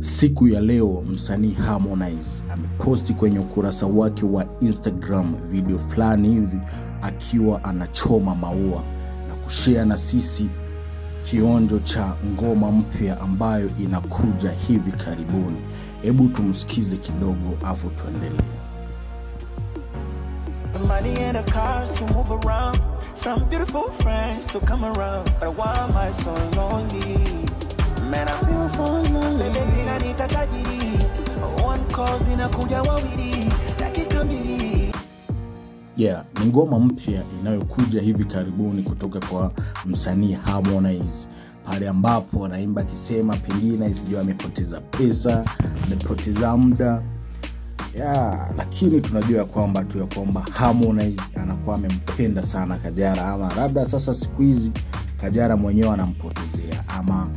Siku ya leo msanii Harmonize ameposti kwenye ukurasa wake wa Instagram video fulani hivi akiwa anachoma maua na kushare na sisi kionjo cha ngoma mpya ambayo inakuja hivi karibuni. Hebu tumsikize kidogo afu tuendelee. Money and the cars to move around, some beautiful friends to come around, but why am I so lonely? Man, I feel so lonely. Baby, zinaniita tajiri, one call zinakuja wawili, dakika mbili. Yeah, ni ngoma mpya inayokuja hivi karibuni kutoka kwa msanii Harmonize, pale ambapo anaimba akisema pengine sijui amepoteza pesa, amepoteza muda. Yeah, lakini tunajua kwamba tu ya kwamba Harmonize anakuwa amempenda sana Kajala, ama labda sasa siku hizi Kajala mwenyewe anampotezea, ama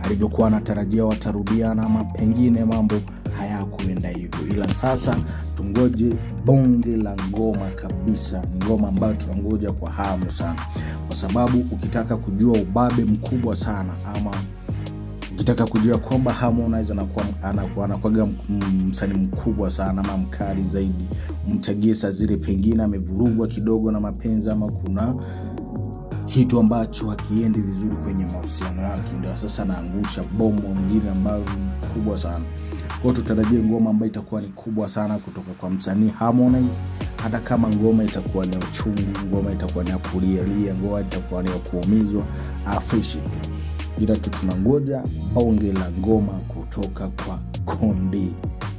alivyokuwa anatarajia watarudiana, ama pengine mambo hayakuenda hivyo. Ila sasa tungoje bonge la ngoma kabisa. Ni ngoma ambayo tunangoja kwa hamu sana, kwa sababu ukitaka kujua ubabe mkubwa sana, ama ukitaka kujua kwamba Harmonize anakuwa msanii mkubwa sana ama mkali zaidi, mtagie saa zile pengine amevurugwa kidogo na mapenzi, ama kuna kitu ambacho hakiendi vizuri kwenye mahusiano yake, ndio sasa anaangusha bomu mwingine ambayo ni kubwa sana. Kwa hiyo tutarajie ngoma ambayo itakuwa ni kubwa sana kutoka kwa msanii Harmonize. Hata kama ngoma itakuwa ni uchungu, ngoma itakuwa ni ya kulialia, ngoma itakuwa ni ya kuumizwa, fresh tu. Ila tu tunangoja bonge la ngoma kutoka kwa Konde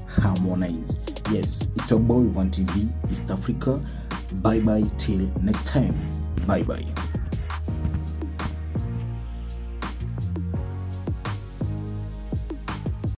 Harmonize. Yes, it's your boy Van TV East Africa. Bye bye till next time. Bye bye.